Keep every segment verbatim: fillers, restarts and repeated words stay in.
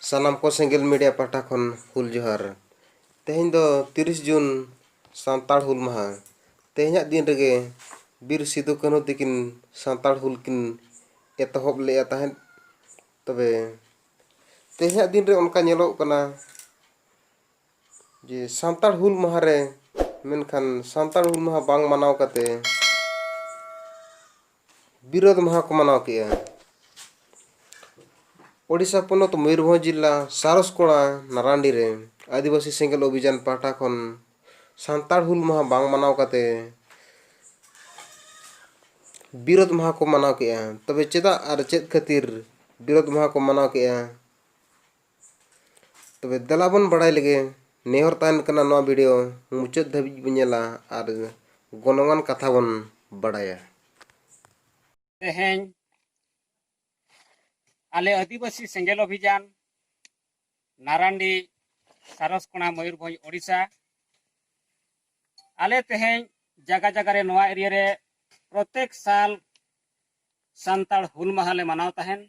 ᱥᱟᱱᱟᱢ ᱠᱚ ᱥᱮᱸᱜᱮᱞ ᱢᱤᱰᱤᱭᱟ ᱯᱟᱦᱴᱟ ᱠᱷᱚᱱ ᱦᱩᱞ ᱡᱚᱦᱟᱨ᱾ ᱛᱮᱦᱮᱧ ᱫᱚ ᱛᱤᱨᱤᱥ ᱡᱩᱱ, ᱥᱟᱱᱛᱟᱲ ᱦᱩᱞ ᱢᱟᱦᱟ᱾ ᱛᱮᱦᱮᱧᱟᱜ ᱫᱤᱱ ᱨᱮᱜᱮ ᱵᱤᱨ ᱥᱤᱫᱩ ᱠᱟᱹᱱᱦᱩ ᱛᱤᱠᱤᱱ ᱥᱟᱱᱛᱟᱲ ᱦᱩᱞ ᱠᱤᱱ ᱮᱛᱚᱦᱚᱵ ᱞᱮᱫᱼᱟ ᱛᱟᱦᱮᱸᱫ᱾ ᱛᱚᱵᱮ ᱛᱮᱦᱮᱧᱟᱜ ᱫᱤᱱ ᱨᱮ ᱚᱱᱠᱟ ᱧᱮᱞᱚᱜ ᱠᱟᱱᱟ ᱡᱮ ᱥᱟᱱᱛᱟᱲ ᱦᱩᱞ ᱢᱟᱦᱟ ᱨᱮ, ᱢᱮᱱᱠᱷᱟᱱ ᱥᱟᱱᱛᱟᱲ ᱦᱩᱞ ᱢᱟᱦᱟ ᱵᱟᱝ ᱢᱟᱱᱟᱣ ᱠᱟᱛᱮ ᱵᱤᱨᱳᱫᱷ ᱢᱟᱦᱟ ᱠᱚ ᱢᱟᱱᱟᱣ ᱠᱮᱜᱼᱟ᱾ ᱳᱰᱤᱥᱟ ᱯᱚᱱᱚᱛ ᱢᱚᱭᱩᱨᱵᱷᱚᱸᱡᱽ ᱡᱤᱞᱟ ᱥᱟᱨᱚᱥᱠᱚᱲᱟ ᱱᱟᱨᱟᱱᱰᱤ ᱨᱮ ᱟᱹᱫᱤᱵᱟᱹᱥᱤ ᱥᱮᱸᱜᱮᱞ ᱚᱵᱷᱤᱡᱟᱱ ᱯᱟᱦᱴᱟ ᱠᱷᱚᱱ ᱥᱟᱱᱛᱟᱲ ᱦᱩᱞ ᱢᱟᱦᱟ ᱵᱟᱝ ᱢᱟᱱᱟᱣ ᱠᱟᱛᱮ ᱵᱤᱨᱳᱫᱷ ᱢᱟᱦᱟ ᱠᱚ ᱢᱟᱱᱟᱣ ᱠᱮᱜᱼᱟ᱾ ᱛᱚᱵᱮ ᱪᱮᱫᱟᱜ ᱟᱨ ᱪᱮᱫ ᱠᱷᱟᱹᱛᱤᱨ ᱵᱤᱨᱳᱫᱷ ᱢᱟᱦᱟ ᱠᱚ ᱢᱟᱱᱟᱣ ᱠᱮᱜᱼᱟ? ᱛᱚᱵᱮ ᱫᱮᱞᱟ ᱵᱚᱱ ᱵᱟᱲᱟᱭ ᱞᱮᱜᱮ᱾ ᱱᱮᱦᱚᱨ ᱛᱟᱦᱮᱱ ᱠᱟᱱᱟ ᱱᱚᱣᱟ ᱵᱷᱤᱰᱤᱭᱳ ᱢᱩᱪᱟᱹᱫ ᱫᱷᱟᱹᱵᱤᱡ ᱵᱚᱱ ᱧᱮᱞᱟ ᱟᱨ ᱜᱚᱱᱚᱝᱟᱱ ᱠᱟᱛᱷᱟ ᱵᱚᱱ ᱵᱟᱲᱟᱭᱟ᱾ ᱛᱮᱦᱮᱧ ᱟᱞᱮ ᱟᱹᱫᱤᱵᱟᱹᱥᱤ ᱥᱮᱸᱜᱮᱞ ᱚᱵᱷᱤᱡᱟᱱ, ᱱᱟᱨᱟᱱᱰᱤ, ᱥᱟᱨᱚᱥᱠᱚᱬᱟ, ᱢᱚᱭᱩᱨᱵᱷᱚᱸᱡᱽ, ᱳᱰᱤᱥᱟ, ᱟᱞᱮ ᱛᱮᱦᱮᱧ ᱡᱟᱭᱜᱟ ᱡᱟᱭᱜᱟ ᱨᱮ, ᱱᱚᱣᱟ ᱮᱨᱤᱭᱟ ᱨᱮ ᱯᱨᱚᱛᱮᱠ ᱥᱟᱞ ᱥᱟᱱᱛᱟᱲ ᱦᱩᱞ ᱢᱟᱦᱟ ᱞᱮ ᱢᱟᱱᱟᱣ ᱛᱟᱦᱮᱱ᱾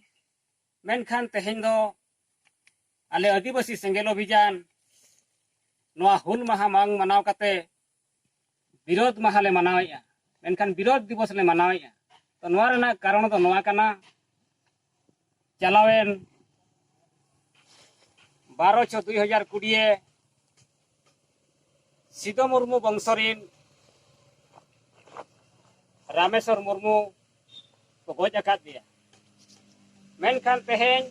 ᱢᱮᱱᱠᱷᱟᱱ ᱛᱮᱦᱮᱧ ᱫᱚ ᱟᱞᱮ ᱟᱹᱫᱤᱵᱟᱹᱥᱤ ᱥᱮᱸᱜᱮᱞ ᱚᱵᱷᱤᱡᱟᱱ ᱱᱚᱣᱟ ᱦᱩᱞ ᱢᱟᱦᱟ ᱵᱟᱝ ᱢᱟᱱᱟᱣ ᱠᱟᱛᱮ ᱵᱤᱨᱳᱫᱷ ᱢᱟᱦᱟ ᱞᱮ ᱢᱟᱱᱟᱣᱮᱫᱼᱟ, ᱢᱮᱱᱠᱷᱟᱱ ᱵᱤᱨᱳᱫᱷ ᱫᱤᱵᱚᱥ ᱞᱮ ᱢᱟᱱᱟᱣᱮᱫᱼᱟ᱾ ᱛᱚ, ᱱᱚᱣᱟ ᱨᱮᱱᱟᱜ ᱠᱟᱨᱚᱱ ᱫᱚ ᱱᱚᱣᱟ ᱠᱟᱱᱟ, ᱪᱟᱞᱟᱣᱮᱱ ᱵᱟᱨᱚ ᱪᱷᱚ ᱫᱩᱭ ᱦᱟᱡᱟᱨ ᱠᱩᱲᱤ ᱨᱮ ᱥᱤᱫᱚ ᱢᱩᱨᱢᱩ ᱵᱚᱝᱥᱚ ᱨᱤᱱ ᱨᱟᱢᱮᱥᱣᱚᱨ ᱢᱩᱨᱢᱩ ᱠᱚ ᱜᱚᱡ ᱟᱠᱟᱫ ᱫᱮᱭᱟ᱾ ᱢᱮᱱᱠᱷᱟᱱ ᱛᱮᱦᱮᱧ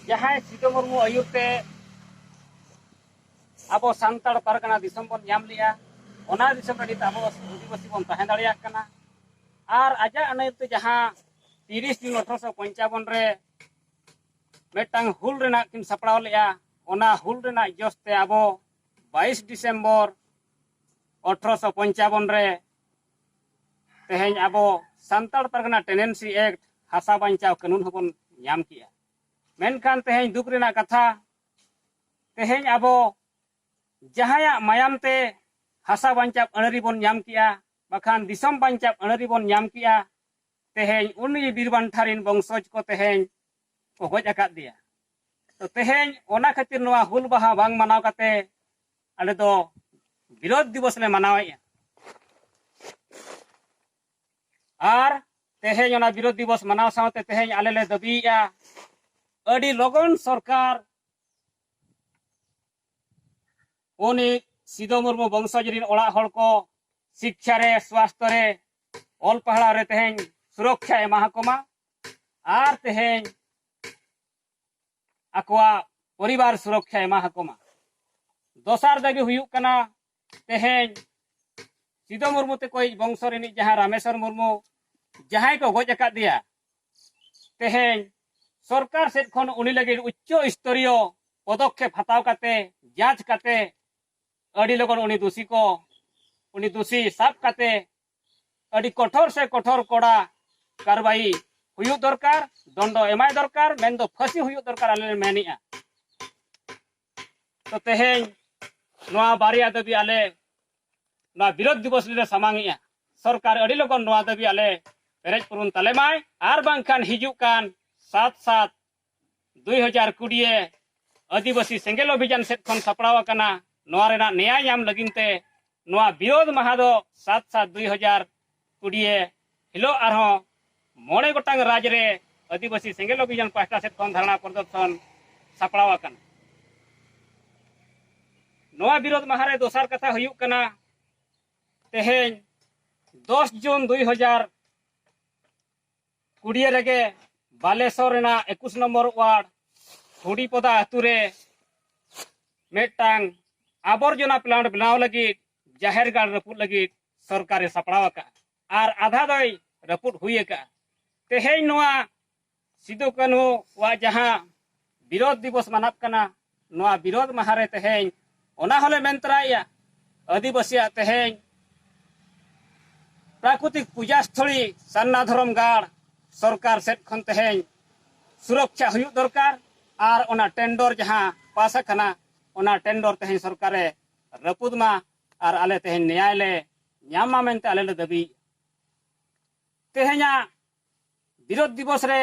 ᱡᱟᱦᱟᱸᱭ ᱥᱤᱫᱚ ᱢᱩᱨᱢᱩ ᱟᱹᱭᱩᱨ ᱛᱮ ᱟᱵᱚ ᱥᱟᱱᱛᱟᱲ ᱯᱟᱨᱜᱟᱱᱟ ᱫᱤᱥᱚᱢ ᱵᱚᱱ ᱧᱟᱢ ᱞᱮᱜᱼᱟ, ᱚᱱᱟ ᱫᱤᱥᱚᱢ ᱨᱮ ᱱᱤᱛ ᱟᱵᱚ ᱟᱹᱫᱤᱵᱟᱹᱥᱤ ᱵᱚᱱ ᱛᱟᱦᱮᱸ ᱫᱟᱲᱮᱭᱟᱜ ᱠᱟᱱᱟ᱾ ᱟᱨ ᱟᱡᱟᱜ ᱟᱹᱭᱩᱨ ᱛᱮ ᱡᱟᱦᱟᱸ ᱛᱤᱨᱤᱥ ᱡᱩᱱ ᱟᱴᱷᱨᱚᱥᱚ ᱯᱚᱧᱪᱟᱵᱚᱱ ᱨᱮ ᱢᱤᱫᱴᱟᱝ ᱦᱩᱞ ᱨᱮᱱᱟᱜ ᱠᱤᱱ ᱥᱟᱯᱲᱟᱣ ᱞᱮᱜᱼᱟ, ᱚᱱᱟ ᱦᱩᱞ ᱨᱮᱱᱟᱜ ᱡᱚᱥ ᱛᱮ ᱟᱵᱚ ᱵᱟᱭᱤᱥ ᱰᱤᱥᱮᱢᱵᱚᱨ ᱟᱴᱷᱨᱚᱥᱚ ᱯᱚᱧᱪᱟᱵᱚᱱ ᱨᱮ ᱛᱮᱦᱮᱧ ᱟᱵᱚ ᱥᱟᱱᱛᱟᱲ ᱯᱟᱨᱜᱟᱱᱟ ᱴᱮᱱᱰᱮᱱᱥᱤ ᱮᱠᱴ, ᱦᱟᱥᱟ ᱵᱟᱧᱪᱟᱣ ᱠᱟᱹᱱᱩᱱ ᱦᱚᱸᱵᱚᱱ ᱧᱟᱢ ᱠᱮᱜᱼᱟ᱾ ᱢᱮᱱᱠᱷᱟᱱ ᱛᱮᱦᱮᱧ ᱫᱩᱠ ᱨᱮᱱᱟᱜ ᱠᱟᱛᱷᱟ, ᱛᱮᱦᱮᱧ ᱟᱵᱚ ᱡᱟᱦᱟᱸᱭᱟᱜ ᱢᱟᱭᱟᱢ ᱛᱮ ᱦᱟᱥᱟ ᱵᱟᱧᱪᱟᱣ ᱟᱹᱱᱟᱹᱨᱤ ᱵᱚᱱ ᱧᱟᱢ ᱠᱮᱜᱼᱟ, ᱵᱟᱠᱷᱟᱱ ᱫᱤᱥᱚᱢ ᱵᱟᱧᱪᱟᱣ ᱟᱹᱱᱟᱹᱨᱤ ᱵᱚᱱ ᱧᱟᱢ ᱠᱮᱜᱼᱟ, ᱛᱮᱦᱮᱧ ᱩᱱᱤ ᱵᱤᱨ ᱵᱟᱱᱴᱷᱟ ᱨᱤᱱ ᱵᱚᱝᱥᱚᱡᱽ ᱠᱚ ᱛᱮᱦᱮᱧ ᱠᱚ ᱜᱚᱡ ᱟᱠᱟᱫ ᱫᱮᱭᱟ᱾ ᱛᱚ ᱛᱮᱦᱮᱧ ᱚᱱᱟ ᱠᱷᱟᱹᱛᱤᱨ ᱱᱚᱣᱟ ᱦᱩᱞ ᱢᱟᱦᱟ ᱵᱟᱝ ᱢᱟᱱᱟᱣ ᱠᱟᱛᱮ ᱟᱞᱮ ᱫᱚ ᱵᱤᱨᱳᱫᱷ ᱫᱤᱵᱚᱥ ᱞᱮ ᱢᱟᱱᱟᱣᱮᱫᱼᱟ᱾ ᱟᱨ ᱛᱮᱦᱮᱧ ᱚᱱᱟ ᱵᱤᱨᱳᱫᱷ ᱫᱤᱵᱚᱥ ᱢᱟᱱᱟᱣ ᱥᱟᱶᱛᱮ ᱛᱮᱦᱮᱧ ᱟᱞᱮ ᱞᱮ ᱫᱟᱹᱵᱤᱭᱮᱫᱼᱟ, ᱟᱹᱰᱤ ᱞᱚᱜᱚᱱ ᱥᱚᱨᱠᱟᱨ ᱩᱱᱤ ᱥᱤᱫᱚ ᱢᱩᱨᱢᱩ ᱵᱚᱝᱥᱚᱡᱽ ᱨᱤᱱ ᱚᱲᱟᱜ ᱦᱚᱲ ᱠᱚ ᱥᱤᱠᱠᱷᱟ ᱨᱮ, ᱥᱣᱟᱥᱛᱷᱚ ᱨᱮ, ᱚᱞ ᱯᱟᱲᱦᱟᱣ ᱨᱮ ᱛᱮᱦᱮᱧ ᱥᱩᱨᱚᱠᱠᱷᱟ ᱮᱢᱟ ᱠᱚᱢᱟ᱾ ᱟᱨ ᱛᱮᱦᱮᱧ ᱟᱠᱚᱣᱟᱜ ᱯᱚᱨᱤᱵᱟᱨ ᱥᱩᱨᱚᱠᱠᱷᱟ ᱮᱢᱟ ᱠᱚᱢᱟ᱾ ᱫᱚᱥᱟᱨ ᱫᱟᱹᱵᱤ ᱦᱩᱭᱩᱜ ᱠᱟᱱᱟ, ᱛᱮᱦᱮᱧ ᱥᱤᱫᱚ ᱢᱩᱨᱢᱩ ᱛᱮᱠᱚᱭᱤᱡ ᱵᱚᱝᱥᱚ ᱨᱤᱱᱤᱡ ᱡᱟᱦᱟᱸ ᱨᱟᱢᱮᱥᱚᱨ ᱢᱩᱨᱢᱩ ᱡᱟᱦᱟᱸᱭ ᱠᱚ ᱜᱚᱡ ᱟᱠᱟᱫᱮᱭᱟ, ᱛᱮᱦᱮᱧ ᱥᱚᱨᱠᱟᱨ ᱥᱮᱫ ᱠᱷᱚᱱ ᱩᱱᱤ ᱞᱟᱹᱜᱤᱫ ᱩᱪᱪᱚ ᱥᱛᱚᱨᱤᱭᱚ ᱯᱚᱫᱚᱠᱷᱮᱯ ᱦᱟᱛᱟᱣ ᱠᱟᱛᱮ, ᱡᱟᱸᱪ ᱠᱟᱛᱮ, ᱟᱹᱰᱤ ᱞᱚᱜᱚᱱ ᱩᱱᱤ ᱫᱩᱥᱤ ᱠᱚ, ᱩᱱᱤ ᱫᱩᱥᱤ ᱥᱟᱵ ᱠᱟᱛᱮ ᱟᱹᱰᱤ ᱠᱚᱴᱷᱳᱨ ᱥᱮ ᱠᱚᱴᱷᱳᱨ ᱠᱚᱲᱟ ᱠᱟᱨᱵᱟᱭᱤ ᱦᱩᱭᱩᱜ ᱫᱚᱨᱠᱟᱨ, ᱫᱚᱱᱰᱚ ᱮᱢᱟᱭ ᱫᱚᱨᱠᱟᱨ, ᱢᱮᱱᱫᱚ ᱯᱷᱟᱹᱥᱤ ᱦᱩᱭᱩᱜ ᱫᱚᱨᱠᱟᱨ ᱟᱞᱮ ᱞᱮ ᱢᱮᱱᱮᱜᱼᱟ᱾ ᱛᱚ ᱛᱮᱦᱮᱧ ᱱᱚᱣᱟ ᱵᱟᱨᱭᱟ ᱫᱟᱹᱵᱤ ᱟᱞᱮ ᱱᱚᱣᱟ ᱵᱤᱨᱳᱫᱷ ᱫᱤᱵᱚᱥ ᱨᱮᱞᱮ ᱥᱟᱢᱟᱝᱮᱜᱼᱟ᱾ ᱥᱚᱨᱠᱟᱨ ᱟᱹᱰᱤ ᱞᱚᱜᱚᱱ ᱱᱚᱣᱟ ᱫᱟᱹᱵᱤ ᱟᱞᱮ ᱯᱮᱨᱮᱡ ᱯᱩᱨᱩᱱ ᱛᱟᱞᱮ ᱢᱟᱭ, ᱟᱨ ᱵᱟᱝᱠᱷᱟᱱ ᱦᱤᱡᱩᱜ ᱠᱟᱱ ᱥᱟᱛ ᱥᱟᱛ ᱫᱩᱭ ᱦᱟᱡᱟᱨ ᱠᱩᱲᱤ ᱟᱹᱫᱤᱵᱟᱹᱥᱤ ᱥᱮᱸᱜᱮᱞ ᱚᱵᱷᱤᱡᱟᱱ ᱥᱮᱫ ᱠᱷᱚᱱ ᱥᱟᱯᱲᱟᱣ ᱟᱠᱟᱱᱟ᱾ ᱱᱚᱣᱟ ᱨᱮᱱᱟᱜ ᱱᱮᱭᱟᱭ ᱧᱟᱢ ᱞᱟᱹᱜᱤᱫ ᱛᱮ ᱱᱚᱣᱟ ᱵᱤᱨᱳᱫᱷ ᱢᱟᱦᱟ ᱫᱚ ᱥᱟᱛ ᱥᱟᱛ ᱫᱩᱭ ᱦᱟᱡᱟᱨ ᱠᱩᱲᱤ ᱦᱤᱞᱳᱜ ᱟᱨᱦᱚᱸ ᱢᱚᱬᱮ ᱜᱚᱴᱟᱝ ᱨᱟᱡᱽ ᱨᱮ ᱟᱹᱫᱤᱵᱟᱹᱥᱤ ᱥᱮᱸᱜᱮᱞ ᱚᱵᱷᱤᱡᱟᱱ ᱯᱟᱦᱴᱟ ᱥᱮᱫ ᱠᱷᱚᱱ ᱫᱷᱟᱨᱱᱟ ᱯᱨᱚᱫᱚᱨᱥᱚᱱ ᱥᱟᱯᱲᱟᱣ ᱟᱠᱟᱱᱟ᱾ ᱱᱚᱣᱟ ᱵᱤᱨᱳᱫᱷ ᱢᱟᱦᱟ ᱨᱮ ᱫᱚᱥᱟᱨ ᱠᱟᱛᱷᱟ ᱦᱩᱭᱩᱜ ᱠᱟᱱᱟ, ᱛᱮᱦᱮᱧ ᱫᱚᱥ ᱡᱩᱱ ᱫᱩᱭ ᱦᱟᱡᱟᱨ ᱠᱩᱲᱤ ᱨᱮᱜᱮ ᱵᱟᱞᱮᱥᱚᱨ ᱨᱮᱱᱟᱜ ᱮᱠᱩᱥ ᱱᱚᱢᱵᱚᱨ ᱣᱟᱨᱰ ᱦᱩᱰᱤᱯᱚᱫᱟ ᱟᱹᱛᱩ ᱨᱮ ᱢᱤᱫᱴᱟᱝ ᱟᱵᱚᱨᱡᱚᱱᱟ ᱯᱞᱟᱱᱴ ᱵᱮᱱᱟᱣ ᱞᱟᱹᱜᱤᱫ ᱡᱟᱦᱮᱨ ᱜᱟᱲ ᱨᱟᱹᱯᱩᱫ ᱞᱟᱹᱜᱤᱫ ᱥᱚᱨᱠᱟᱨᱮ ᱥᱟᱯᱲᱟᱣ ᱟᱠᱟᱫᱼᱟ ᱟᱨ ᱟᱫᱷᱟ ᱫᱚᱭ ᱨᱟᱹᱯᱩᱫ ᱦᱩᱭ ᱟᱠᱟᱫᱼᱟ᱾ ᱛᱮᱦᱮᱧ ᱱᱚᱣᱟ ᱥᱤᱫᱩ ᱠᱟᱹᱱᱦᱩᱣᱟᱜ ᱡᱟᱦᱟᱸ ᱵᱤᱨᱳᱫᱷ ᱫᱤᱵᱚᱥ ᱢᱟᱱᱟᱜ ᱠᱟᱱᱟ, ᱱᱚᱣᱟ ᱵᱤᱨᱳᱫᱷ ᱢᱟᱦᱟ ᱨᱮ ᱛᱮᱦᱮᱧ ᱚᱱᱟ ᱦᱚᱸᱞᱮ ᱢᱮᱱ ᱛᱚᱨᱟᱭᱮᱫᱼᱟ, ᱟᱹᱫᱤᱵᱟᱹᱥᱤᱭᱟᱜ ᱛᱮᱦᱮᱧ ᱯᱨᱟᱠᱨᱤᱛᱤᱠ ᱯᱩᱡᱟ ᱥᱛᱷᱚᱞᱤ ᱥᱟᱨᱱᱟ ᱫᱷᱚᱨᱚᱢ ᱜᱟᱲ ᱥᱚᱨᱠᱟᱨ ᱥᱮᱫ ᱠᱷᱚᱱ ᱛᱮᱦᱮᱧ ᱥᱩᱨᱚᱠᱪᱷᱟ ᱦᱩᱭᱩᱜ ᱫᱚᱨᱠᱟᱨ᱾ ᱟᱨ ᱚᱱᱟ ᱴᱮᱱᱰᱚᱨ ᱡᱟᱦᱟᱸ ᱯᱟᱥ ᱟᱠᱟᱱᱟ, ᱚᱱᱟ ᱴᱮᱱᱰᱚᱨ ᱛᱮᱦᱮᱧ ᱥᱚᱨᱠᱟᱨᱮ ᱨᱟᱹᱯᱩᱫ ᱢᱟ ᱟᱨ ᱟᱞᱮ ᱛᱮᱦᱮᱧ ᱱᱮᱭᱟᱭ ᱞᱮ ᱧᱟᱢ ᱢᱟ ᱢᱮᱱᱛᱮ ᱟᱞᱮ ᱞᱮ ᱫᱟᱹᱵᱤᱭᱮᱫᱼᱟ᱾ ᱛᱮᱦᱮᱧᱟᱜ ᱵᱤᱨᱳᱫᱷ ᱫᱤᱵᱚᱥ ᱨᱮ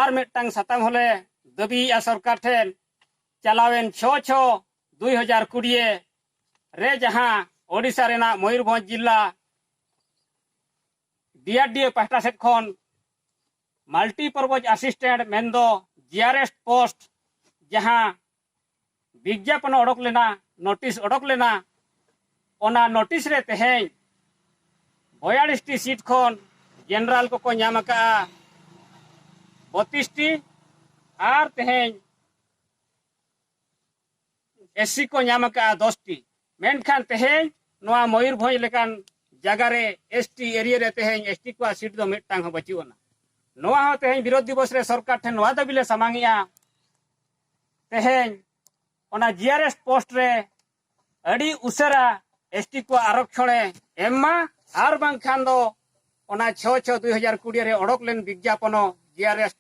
ᱟᱨ ᱢᱤᱫᱴᱟᱝ ᱥᱟᱛᱟᱢ ᱦᱚᱸᱞᱮ ᱫᱟᱹᱵᱤᱭᱮᱫᱼᱟ ᱥᱚᱨᱠᱟᱨ ᱴᱷᱮᱱ, ᱪᱟᱞᱟᱣᱮᱱ ᱪᱷᱚ ᱪᱷᱚ ᱫᱩᱭ ᱦᱟᱡᱟᱨ ᱠᱩᱲᱤ ᱨᱮ ᱡᱟᱦᱟᱸ ᱳᱰᱤᱥᱟ ᱨᱮᱱᱟᱜ ᱢᱚᱭᱩᱨᱵᱷᱚᱸᱡᱽ ᱡᱤᱞᱟ ᱰᱤ ᱟᱨ ᱰᱤ ᱮ ᱯᱟᱦᱴᱟ ᱥᱮᱫ ᱠᱷᱚᱱ multi purpose assistant ᱢᱮᱱᱫᱚ ᱡᱤ ᱟᱨ ᱮᱥ ᱯᱳᱥᱴ ᱡᱟᱦᱟᱸ ᱵᱤᱜᱽᱡᱟᱯᱚᱱ ᱚᱰᱚᱠ ᱞᱮᱱᱟ, ᱱᱳᱴᱤᱥ ᱚᱰᱚᱠ ᱞᱮᱱᱟ, ᱚᱱᱟ ᱱᱳᱴᱤᱥ ᱨᱮ ᱛᱮᱦᱮᱧ ᱵᱚᱭᱟᱞᱤᱥ ᱴᱤ ᱥᱤᱴ ᱠᱷᱚᱱ ᱡᱮᱱᱟᱨᱟᱞ ᱠᱚᱠᱚ ᱧᱟᱢ ᱟᱠᱟᱫᱼᱟ ᱵᱚᱛᱤᱥ ᱴᱤ ᱟᱨ ᱛᱮᱦᱮᱧ ᱮᱥ ᱥᱤ ᱠᱚ ᱧᱟᱢ ᱟᱠᱟᱫᱼᱟ ᱫᱚᱥ ᱴᱤ᱾ ᱢᱮᱱᱠᱷᱟᱱ ᱛᱮᱦᱮᱧ ᱱᱚᱣᱟ ᱢᱚᱭᱩᱨᱵᱷᱚᱸᱡᱽ ᱞᱮᱠᱟᱱ ᱡᱟᱭᱜᱟ ᱨᱮ, ᱮᱥ ᱴᱤ ᱮᱨᱤᱭᱟ ᱨᱮ ᱛᱮᱦᱮᱧ ᱮᱥ ᱴᱤ ᱠᱚᱣᱟᱜ ᱥᱤᱴ ᱫᱚ ᱢᱤᱫᱴᱟᱝ ᱦᱚᱸ ᱵᱟᱹᱪᱩᱜ ᱟᱱᱟ᱾ ᱱᱚᱣᱟ ᱦᱚᱸ ᱛᱮᱦᱮᱧ ᱵᱤᱨᱳᱫᱷ ᱫᱤᱵᱚᱥ ᱨᱮ ᱥᱚᱨᱠᱟᱨ ᱴᱷᱮᱱ ᱱᱚᱣᱟ ᱫᱟᱹᱵᱤ ᱞᱮ ᱥᱟᱢᱟᱝᱮᱜᱼᱟ, ᱛᱮᱦᱮᱧ ᱚᱱᱟ ᱡᱤ ᱟᱨ ᱮᱥ ᱯᱳᱥᱴ ᱨᱮ ᱟᱹᱰᱤ ᱩᱥᱟᱹᱨᱟ ᱮᱥ ᱴᱤ ᱠᱚᱣᱟᱜ ᱟᱨᱚᱠᱷᱚᱬᱮ ᱮᱢ ᱢᱟ, ᱟᱨ ᱵᱟᱝᱠᱷᱟᱱ ᱫᱚ ᱚᱱᱟ ᱪᱷᱚ ᱪᱷᱚ ᱫᱩᱭ ᱦᱟᱡᱟᱨ ᱠᱩᱲᱤ ᱨᱮ ᱚᱰᱚᱠ ᱞᱮᱱ ᱵᱤᱜᱽᱡᱟᱯᱚᱱᱚ, ᱡᱤ ᱟᱨ ᱮᱥ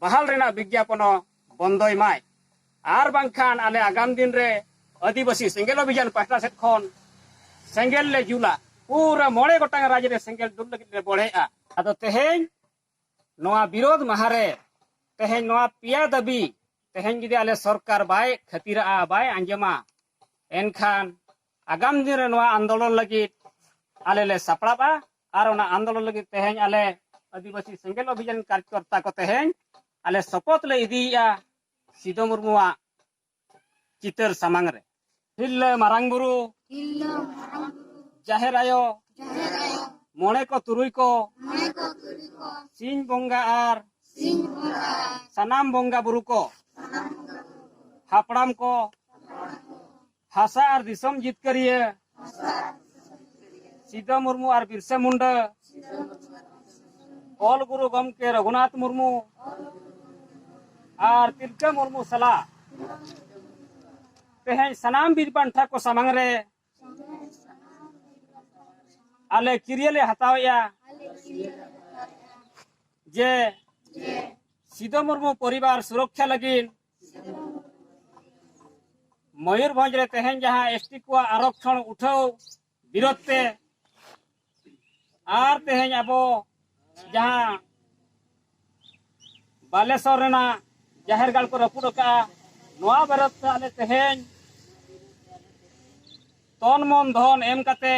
ᱵᱟᱦᱟᱞ ᱨᱮᱱᱟᱜ ᱵᱤᱜᱽᱡᱟᱯᱚᱱᱚ ᱵᱚᱱᱫᱚᱭ ᱢᱟᱭ, ᱟᱨ ᱵᱟᱝᱠᱷᱟᱱ ᱟᱞᱮ ᱟᱜᱟᱢ ᱫᱤᱱ ᱨᱮ ᱟᱹᱫᱤᱵᱟᱹᱥᱤ ᱥᱮᱸᱜᱮᱞ ᱚᱵᱷᱤᱡᱟᱱ ᱯᱟᱦᱴᱟ ᱥᱮᱫ ᱠᱷᱚᱱ ᱥᱮᱸᱜᱮᱞ ᱞᱮ ᱡᱩᱞᱟ, ᱯᱩᱨᱟᱹ ᱢᱚᱬᱮ ᱜᱚᱴᱟᱝ ᱨᱟᱡᱽ ᱨᱮ ᱥᱮᱸᱜᱮᱞ ᱫᱩᱞ ᱞᱟᱹᱜᱤᱫ ᱞᱮ ᱵᱚᱲᱦᱮᱜᱼᱟ᱾ ᱟᱫᱚ ᱛᱮᱦᱮᱧ ᱱᱚᱣᱟ ᱵᱤᱨᱳᱫᱷ ᱢᱟᱦᱟ ᱨᱮ ᱛᱮᱦᱮᱧ ᱱᱚᱣᱟ ᱯᱮᱭᱟ ᱫᱟᱹᱵᱤ ᱛᱮᱦᱮᱧ ᱡᱩᱫᱤ ᱟᱞᱮ ᱥᱚᱨᱠᱟᱨ ᱵᱟᱭ ᱠᱷᱟᱹᱛᱤᱨᱟᱜᱼᱟ, ᱵᱟᱭ ᱟᱸᱡᱚᱢᱟ, ᱮᱱᱠᱷᱟᱱ ᱟᱜᱟᱢ ᱫᱤᱱ ᱨᱮ ᱱᱚᱣᱟ ᱟᱱᱫᱳᱞᱚᱱ ᱞᱟᱹᱜᱤᱫ ᱟᱞᱮ ᱞᱮ ᱥᱟᱯᱲᱟᱜᱼᱟ᱾ ᱟᱨ ᱚᱱᱟ ᱟᱱᱫᱳᱞᱚᱱ ᱞᱟᱹᱜᱤᱫ ᱛᱮᱦᱮᱧ ᱟᱞᱮ ᱟᱹᱫᱤᱵᱟᱹᱥᱤ ᱥᱮᱸᱜᱮᱞ ᱚᱵᱷᱤᱡᱟᱱ ᱠᱟᱨᱡᱚᱠᱚᱨᱛᱟ ᱠᱚ ᱛᱮᱦᱮᱧ ᱟᱞᱮ ᱥᱚᱯᱚᱛ ᱞᱮ ᱤᱫᱤᱭᱮᱫᱼᱟ ᱥᱤᱫᱚ ᱢᱩᱨᱢᱩᱣᱟᱜ ᱪᱤᱛᱟᱹᱨ ᱥᱟᱢᱟᱝ ᱨᱮ᱾ ᱛᱤᱨᱞᱟᱹ ᱢᱟᱨᱟᱝ ᱵᱩᱨᱩ, ᱛᱤᱨᱞᱟᱹ ᱢᱟᱨᱟᱝ ᱵᱩᱨᱩ, ᱡᱟᱦᱮᱨ ᱟᱭᱳ, ᱡᱟᱦᱮᱨ ᱟᱭᱳ, ᱢᱚᱬᱮ ᱠᱚ ᱛᱩᱨᱩᱭ ᱠᱚ, ᱢᱚᱬᱮ ᱠᱚ ᱛᱩᱨᱩᱭ ᱠᱚ, ᱥᱤᱧ ᱵᱚᱸᱜᱟ ᱟᱨ ᱥᱤᱧ ᱵᱚᱸᱜᱟ, ᱥᱟᱱᱟᱢ ᱵᱚᱸᱜᱟ ᱵᱩᱨᱩ ᱠᱚ, ᱥᱟᱱᱟᱢ ᱵᱚᱸᱜᱟ ᱵᱩᱨᱩ, ᱦᱟᱯᱲᱟᱢ ᱠᱚ, ᱦᱟᱥᱟ ᱟᱨ ᱫᱤᱥᱚᱢ ᱡᱤᱛᱠᱟᱹᱨᱤᱭᱟᱹ ᱥᱤᱫᱚ ᱢᱩᱨᱢᱩ ᱟᱨ ᱵᱤᱨᱥᱟ ᱢᱩᱱᱰᱟ, ᱚᱞ ᱜᱩᱨᱩ ᱜᱚᱢᱠᱮ ᱨᱚᱜᱷᱩᱱᱟᱛᱷ ᱢᱩᱨᱢᱩ ᱟᱨ ᱛᱤᱞᱠᱟᱹ ᱢᱩᱨᱢᱩ ᱥᱟᱞᱟᱜ ᱛᱮᱦᱮᱧ ᱥᱟᱱᱟᱢ ᱵᱤᱨ ᱯᱟᱱᱛᱷᱟ ᱠᱚ ᱥᱟᱢᱟᱝ ᱨᱮ ᱟᱞᱮ ᱠᱤᱨᱭᱟᱹ ᱞᱮ ᱦᱟᱛᱟᱣᱮᱜᱼᱟ ᱡᱮ ᱥᱤᱫᱚ ᱢᱩᱨᱢᱩ ᱯᱚᱨᱤᱵᱟᱨ ᱥᱩᱨᱚᱠᱷᱟ ᱞᱟᱹᱜᱤᱫ ᱢᱚᱭᱩᱨᱵᱷᱚᱸᱡᱽ ᱨᱮ ᱛᱮᱦᱮᱧ ᱡᱟᱦᱟᱸ ᱮᱥ ᱴᱤ ᱠᱚᱣᱟᱜ ᱟᱨᱚᱠᱠᱷᱚᱬ ᱩᱴᱷᱟᱹᱣ ᱵᱤᱨᱳᱫᱷ ᱛᱮ ᱟᱨ ᱛᱮᱦᱮᱧ ᱟᱵᱚ ᱡᱟᱦᱟᱸ ᱵᱟᱞᱮᱥᱚᱨ ᱨᱮᱱᱟᱜ ᱡᱟᱦᱮᱨ ᱜᱟᱲ ᱠᱚ ᱨᱟᱹᱯᱩᱫ ᱟᱠᱟᱫᱼᱟ᱾ ᱱᱚᱣᱟ ᱵᱟᱵᱚᱫ ᱛᱮ ᱟᱞᱮ ᱛᱮᱦᱮᱧ ᱛᱚᱱ ᱢᱚᱱ ᱫᱷᱚᱱ ᱮᱢ ᱠᱟᱛᱮ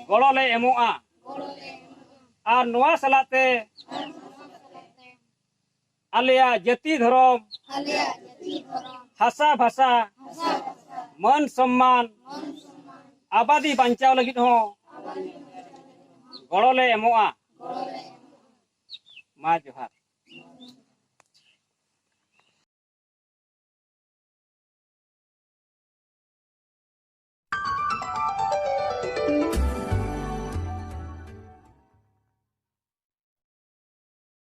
ᱜᱚᱲᱚ ᱞᱮ ᱮᱢᱚᱜᱼᱟ᱾ ᱟᱨ ᱱᱚᱣᱟ ᱥᱟᱞᱟᱜ ᱛᱮ ᱟᱞᱮᱭᱟᱜ ᱡᱟᱹᱛᱤ ᱫᱷᱚᱨᱚᱢ, ᱦᱟᱥᱟ ᱵᱷᱟᱥᱟ, ᱢᱟᱹᱱ ᱥᱚᱢᱢᱟᱱ, ᱟᱵᱟᱫᱤ ᱵᱟᱧᱪᱟᱣ ᱞᱟᱹᱜᱤᱫ ᱦᱚᱸ ᱜᱚᱲᱚ ᱞᱮ ᱮᱢᱚᱜᱼᱟ᱾ ᱢᱟ ᱡᱚᱦᱟᱨ᱾